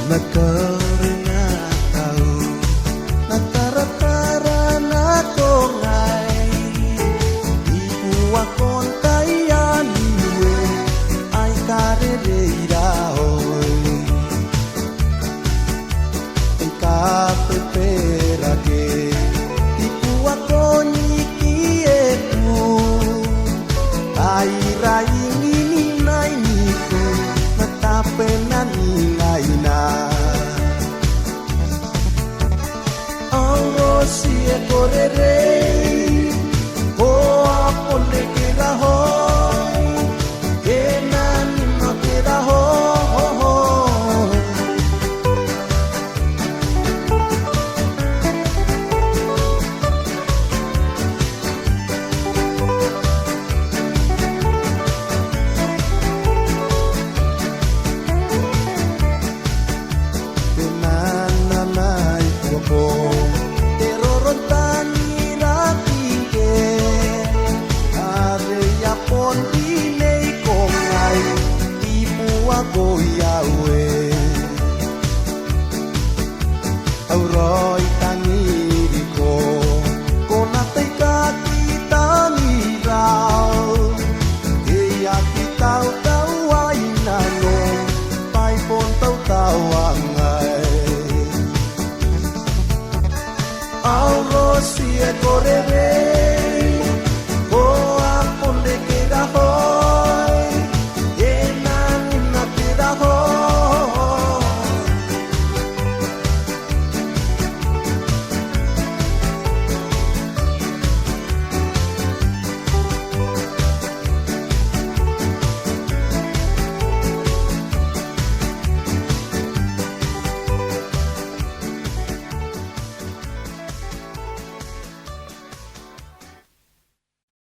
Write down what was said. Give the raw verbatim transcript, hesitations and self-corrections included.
N na kare n na kau, n na taratara nako ngai, i buakon taian Niue, ai kareirei raoi. N kabeberake i buakon ikiebu, ai raingi n nainiku, ma tabena ningaina. Ao rosi e korerei, ko a bon reke raoi, e na ni mate raoi. Temanna mai buakon te roro n tangira ngke, are e a bon rineiko ngai i buakoia Niue.